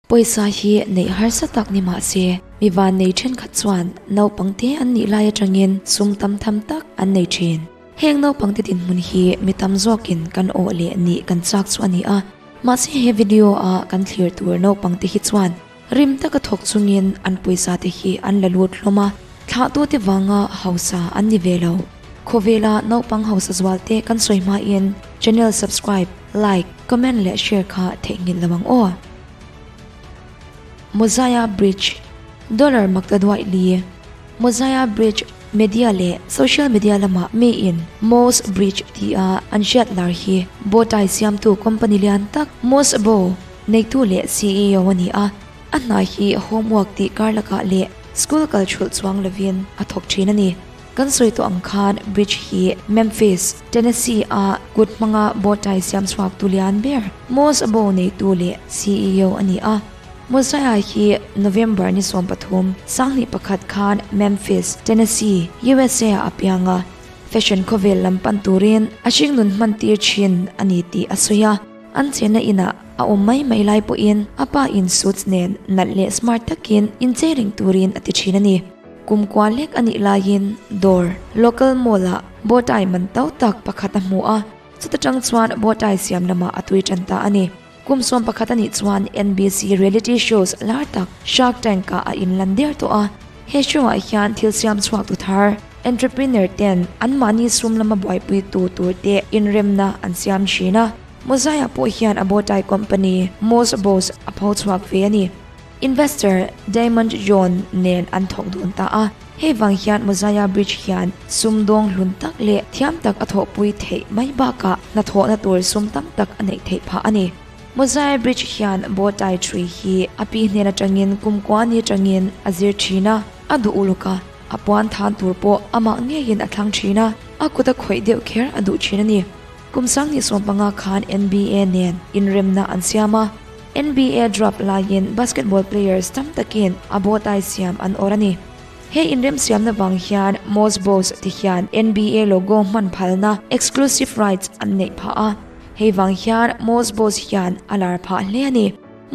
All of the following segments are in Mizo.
Pawisa hi neih harsa tak ni mah se, mi vannei thenkhat chuan naupangte an nih lai atangin sum tam tham tak an nei thin. Heng naupangte dinhmun hi mi tam zawkin kan awh leh nih kan chak chu a ni a, mahse he video a kan thlir tur naupangte hi chuan rim taka thawk chungin an pawisa te hi an la lut hlawm a, thlahtute vanga hausa an ni ve lo. Khawvela naupang hausa zualte kan sawi hmain channel subscribe, like, comment leh share kha theihnghilh lo ang aw. Mosiah Bridge, Dollar makta duaih li, Mosiah Bridge Media leh social media lamah miin Moss Bridge tia an hriat lar hi bowtie siamtu company lian tak Moss Bow neitu leh CEO a ni a, a hna hi homework tih kar lakah leh school kal chhulh chuang lovin a thawk thin a ni. Kan sawi tawh ang khan Bridge hi Memphis, Tennessee a kut hmanga bowtie siam chhuak tu lian ber Moss Bow neitu leh CEO a ni a. Mosiah hi November ni 13, 2001 khan Memphis, Tennessee, USA ah a piang a, fashion khawvel lam pan turin a hringnun hman tir thin a ni tih a sawi a. An chenna inah a awm mai mai lai pawhin a pa in suits nen nalh leh smart takin inchei reng turin a ti thin a ni. Kum kua lek a nih laiin dawr, local mall ah bowtie man to tak pakhat a hmu a, chuta tang chuan bowtie siam lamah a tui tan ta a ni. Kum 11 a nih chuan NBC reality shows lar tak Shark Tank ah a inlan der tawh a, he show ah hian thil siam chhuak tu thar, entrepreneur ten anmahni sum lama buaipui tu tur te inremna an siam thin a. Mosiah pawh hian a bowtie company Moss Bows a pho chhuak ve a ni. Investor Daymond John nen an thawk dun ta a, hei vang hian Mosiah Bridge hian sumdawng hlun tak leh thiam tak a thawhpui theih mai bakah hnathawhna tur sum tam tak a neih theih phah a ni. Mosiah Bridge hian bowtie thrui hi a pi hnen atangin kumkua ni atangin a zir thin a, a duh uluk a, a puan than tur pawh amah ngeiin a thlang thin a, a kut a khawih deuh kher a duh thin a ni. Kum 2015 khan NBA nen inremna an siam a. NBA draft laiin basketball players tam takin a bowtie siam an awr a ni. He inremsiamna vang hian Moss Bows ti hian NBA logo hman phalna exclusive rights an neih phah a. Hei vang hian Moss Bows hian a lar phah hle a ni.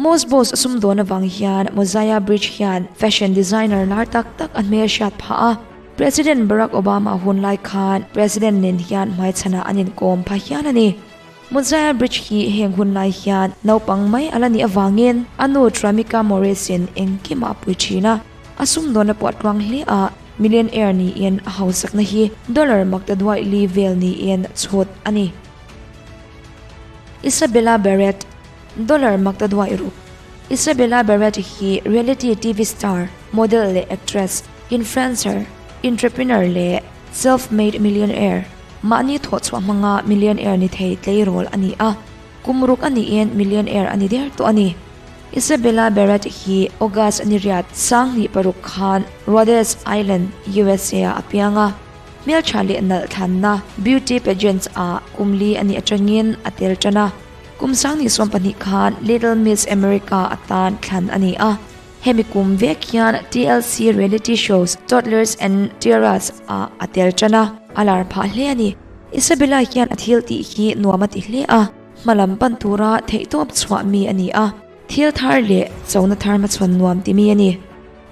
Moss Bows sumdawn avang hian Mosiah Bridge hian fashion designer lar tak tak a hmelhriat phah a. President Barack Obama hun lai khan President nen hian hmaichhanah an inkawm pha hial a ni. Mosiah Bridge hi heng hun lai hian naupang mai a la nih avangin a nu Tramika Morris-in engkim a pui thin a, a sumdawn a puah tluang hle a, millionaire niin a hausakna hi dollar makta duaih li vel niin chhut a ni. Isabella Barrett, dollar makta duaih ruk. Isabella Barrett hi reality TV star, model leh actress, influencer, entrepreneur leh self-made millionaire. Mahni thawhchhuah hmanga millionaire ni thei tleirawl a ni a, kum ruk a niin millionaire a ni der tawh a ni. Isabella Barrett hi August ni riat 2006 khan Rhodes Island, USA ah a piang a. Hmeltha leh nalh thlanna beauty pageants ah kum li a nih atangin a tel tan a. Kum 2020 khan Little Miss America atan thlan a ni a. Hemi kum vek hian TLC reality shows Toddlers and Tiaras ah a tel tan a, a lar phah hle a ni. Isabella hian a thil tih hi nuam a ti hle a, hmalam pan tura theihtawp chhuah mi a ni a, thil thar leh chona thar hmachhawn nuam ti mi a ni.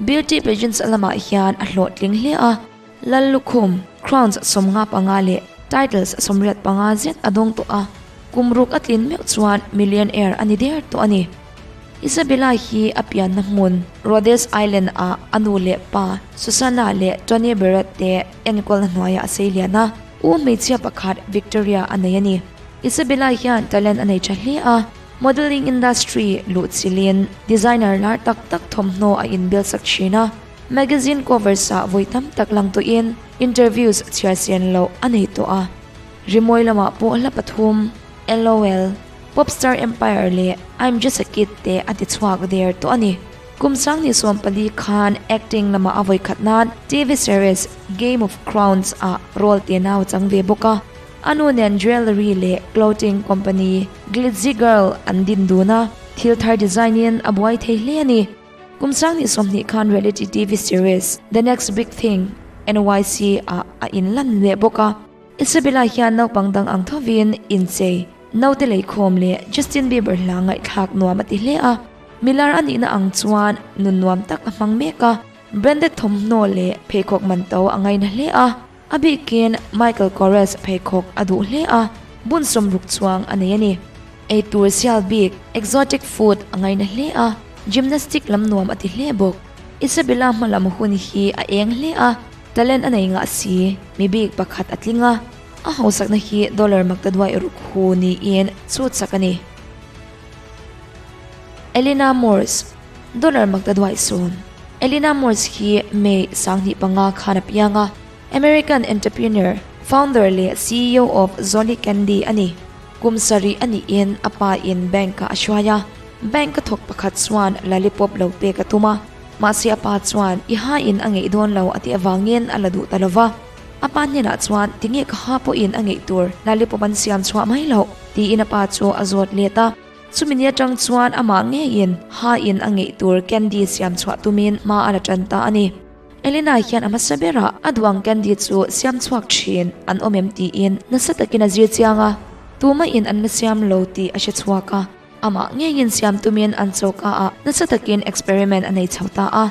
Beauty pageants lamah hian a hlawhtling hle a, Lallukhum, crowns 55 leh titles 85 zet a dawng tawh a, kum ruk a tlin meuh chuan millionaire a ni der tawh a ni. Isabella hi a pianna hmun Rhodes Island ah a nu leh pa Susanna leh Tony Barrett te enkawlna hnuaiah a sei lian a, u hmeichhia pakhat Victoria a nei a ni. Isabella hian talent a nei tha hle a, modelling industry luh chilhin designer lar tak tak thawmhnaw a inbel sak thin a, magazine covers ah vawi tam tak lang tawhin interviews chhiar sen loh a nei tawh a. Rimawi lamah pawh hla pathum, LOL, Popstar Empire leh I'm Just a Kid te a ti chhuak der tawh a ni. Kum 2014 khan acting lamah a vawikhat nan TV series Game of Crowns ah role te nau chang ve bawk a. A nu nen jewellery leh clothing company Glitzy Girl an din dun a, thil thar design in a buai thei hle a ni. Kum 2020 khan reality TV series The Next Big Thing, NYC ah a inlan leh bawk a. Isabella hian naupang dang ang thovin inchei, naute leikhawm leh Justin Bieber hla ngaihthlak nuam a ti hle a. Milar a nihna ang chuan nun nuam tak a hmang mek a, branded thawmhnaw leh pheikhawk man to a ngaina hle a. A bikin Michael Kors pheikhawk a duh hle a, bun sawmruk chuang a nei a ni. Eitur sial bik, exotic food, a ngaina hle a, gymnastic lam nuam a ti hle bawk. Isabella hma lam hun hi a eng hle a, talent a nei ngah si, mi bik pakhat a tling a, a hausakna hi dollar maktaduai ruk hu niin chhut sak a ni. Elena Morse, Dollar maktaduai sawm. Elena Morse hi May 2005 khan a piang a, American entrepreneur, founder leh CEO of Zoli Candy a ni. Kum sarih a nihin a pa in bank ah a hruai a, bank a thawk pakhat chuan lollipop lo pek a tum a, mahse a pa chuan i ha in a ngeih dawn lo a tih avangin a la duh ta lo va. A pa hnenah chuan tinge ka ha pawhin a ngeih tur lollipop an siam chhuah mai loh tiin a pa chu a zawt let a. Chumi ni atang chuan amah ngeiin ha in a ngeih tur candy siam chhuah tumin hma a la tan ta a ni. Elena hian a hmasa berah a duh ang candy chu siam chhuak thin an awm em tiin nasa takin a zir chiang a, tumahin an la siam lo tih a hre chhuak a. Amah ngeiin siam tumin an choka ah nasa takin experiment a nei chho ta a.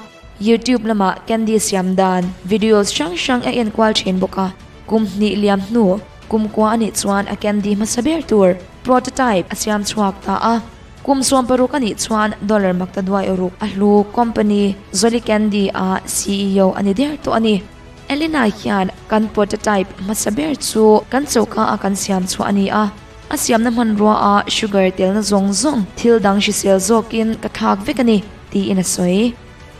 YouTube lamah candy siam dan videos hrang hrang a enkual thin bawk a. Kum hnih liam hnu kum kua a nih chuan a candy hmasa ber tur prototype a siam chhuak ta a. Kum 16 a nih chuan dollar makta duai ruk a hlu company Zoli Candy a CEO a ni der tawh a ni. Elena hian kan prototype hmasa ber chu kan choka a kan siam chhuah a ni a. A siamna hmanrua a sugar telna zawng zawng thil dang hrisel zawkin ka thlak vek a ni, tiin a sawi.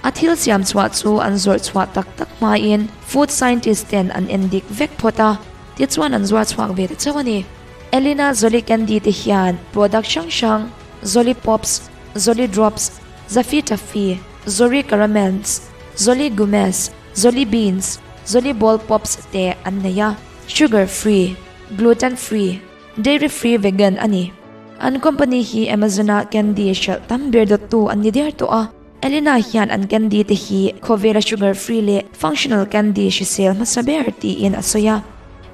A thil siam chhuah chu an zawrh chhuah tak tak hmain food scientist ten an en dik vek phawt a, tichuan an zuar chhuak ve ta chauh a ni. Elena Zoli Candy te hian product hrang hrang, Zoli Pops, Zoli Drops, Zafi Taffy, Zori Caramels, Zoli Gummies, Zoli Beans, Zoli Ball Pops te an nei a, sugar free, gluten free, dairy free vegan a ni. An company hi Amazon a candy hralh tam ber dawttu an ni der tawh a, Elena hian an candy te hi khawvela sugar free leh functional candy hrisel hmasa ber tiin a sawi a.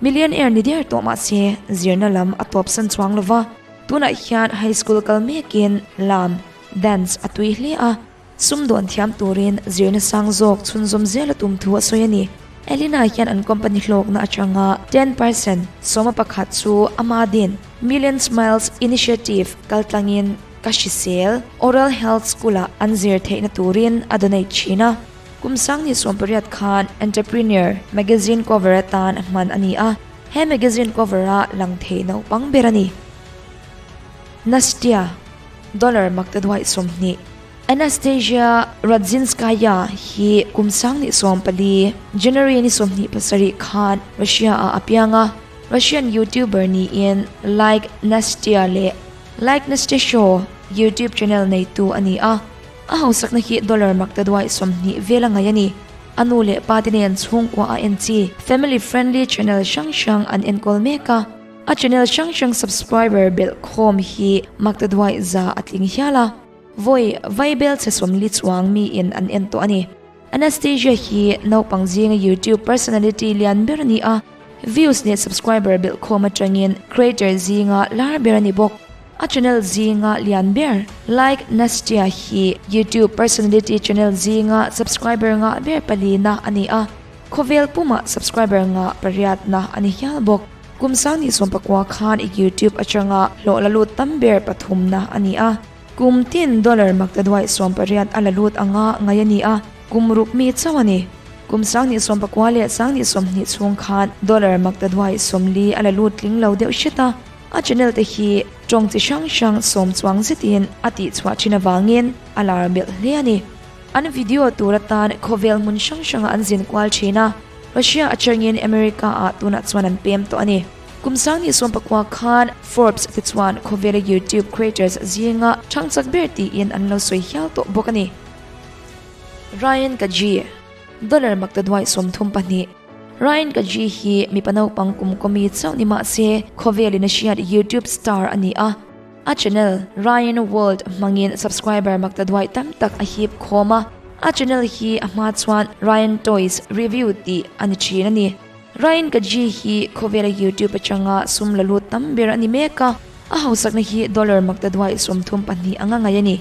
Millionaire ni der tawh mahse zirna lam a tawp san chuang lova, tunah hian high school kal mekin lam, dance, a tui hle a. Sumdawn thiam turin zirna sang zawk chhunzawm zel a tum thu a sawi a ni. Elena hian an company hlawkna atanga 10%, 11 chu ama din Million Smiles Initiative kaltlangin ka hrisel, Oral Health School-ah an zir theihna turin a donate thin a. Kum 2018 khan Entrepreneur magazine cover atan hman a ni a, he magazine cover-a lang thei naupang ber a ni. Nastia. Dollar maktaduai 20. Anastasia Radzinskaya hi kum 2004, January ni 27 khan Russia ah a piang a. Russian YouTuber niin Like Nastya leh Like Nastya Show YouTube channel neitu a ni a. A hausakna hi dollar maktaduai 20 vel a ngaih a ni. A nu leh pa te nen chhungkua a en chi family friendly channel hrang hrang an enkawl mek a. A channel hrang hrang subscriber belh khawm hi maktaduai za a tling hial a, vawi vaibel chhe 40 chuang miin an en tawh a ni. Anastasia hi naupang zinga YouTube personality lian ber a ni a, views leh subscriber belh khawm atangin creator zinga lar ber a ni bawk. A channel zinga lian ber Like Nastya hi YouTube personality channel zinga subscriber ngah ber palina a ni a, khawvel pumah subscriber ngah pariatna a ni hial bawk. Kum 2019 khan YouTube atanga hlawh la lut tam ber pathumna a ni a. Kum tin dollar maktaduai 80 a la lut anga ngaih a ni a, kum ruk mi chauh a ni. Kum 2019 leh 2020 chhung khan dollar maktaduai 40 a la lut tling lo deuh hret a. A channel te hi tawng chi hrang hrang sawm chuang zetin a tihchhuah thin avangin a lar belh hle a ni. An video tur atan khawvel hmun hrang hrangah an zin kual thin a. Russia atangin America ah tunah chuan an pem tawh a ni. Kum 2019 khan Forbes te chuan khawvela YouTube creators zinga thangchak ber tiin an lo sawi hial tawh bawk a ni. Ryan Kaji, Dollar maktaduai 32. Ryan Kaji hi mipa naupang kum kawmi chauh ni mahse khawvelin a hriat YouTube star a ni a. A channel Ryan World hmangin subscriber maktaduai tam tak a hip khawm a, a channel hi a hma chuan Ryan Toys Review tih a ni thin a ni. Ryan Kaji hi khawvela YouTube atanga sum la lut tam ber a ni mek a, a hausakna hi dollar maktaduai 32 anga ngaih a ni.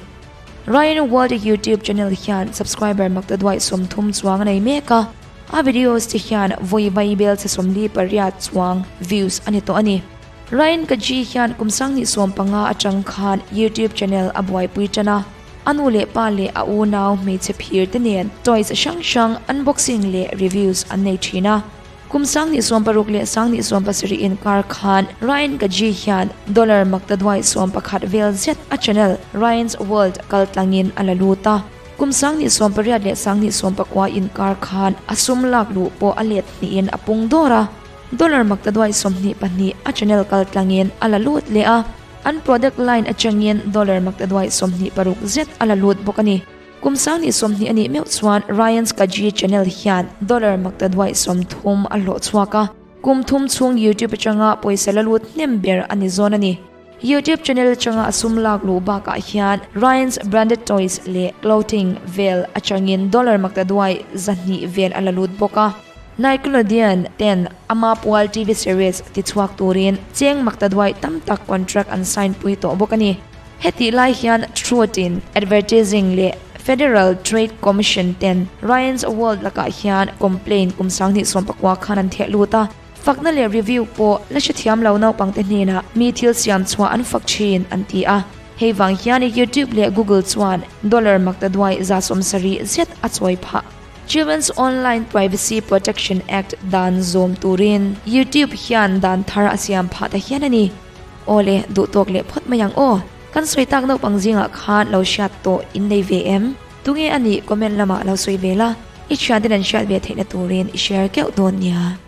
Ryan World YouTube channel hian subscriber maktaduai 30 chuang a nei mek a, a videos te hian vawi vai bel chhe 48 chuang views a ni tawh a ni. Ryan Kaji hian kum 2015 atang khan YouTube channel a buaipui tan a, a nu leh pa leh a unau hmeichhe phir te nen toys hrang hrang unboxing leh reviews an nei thin a. Kum 2016 leh 2017 inkar khan Ryan Kaji hian dollar maktaduai 11 vel zet a channel Ryan's World kal tlangin a la lut a. Kum 2018 leh 2019 inkar khan a sum lak luh pawh a let hnihin a pung dawr a. Dollar maktaduai 22 a channel kal tlangin a la lut leh a. An product line atangin dollar maktaduai 26 zet a la lut bawk a ni. Kum 2020 a nih meuh chuan Ryan's Kaji channel hian dollar maktaduai 30 a hlawh chhuak a, kum thum chhung YouTube atanga pawisa la lut hnem ber a ni zawn a ni. YouTube channel atanga a sum lak luh bakah hian Ryan's branded toys leh clothing vel atangin dollar maktaduai 200 vel a la lut bawk a. Nickelodeon ten ama pual TV series tichhuak turin cheng maktaduai tam tak contract an sign pui tawh bawk a ni. Hetih lai hian Truth-in Advertising leh Federal Trade Commission ten Ryan's World lakah hian complaint kum 2019 khan an theh lut a, fakna leh review pawh la hrethiam lo naupangte hnenah mi thil siam chhuah an fak thin an ti a. Hei vang hian YouTube leh Google chuan dollar maktaduai 70 zet a chawi phah. Children's Online Privacy Protection Act dan zawm turin YouTube hian dan thar a siam phah ta hian a ni. Awle, duh tawk leh phawt mai ang aw. Kan sawi tak naupang zingah khan lo hriat tawh in nei ve em? Tunge a nih comment lamah lo sawi ve la, i thianten an hriat ve theihna turin i share keuh dawn nia.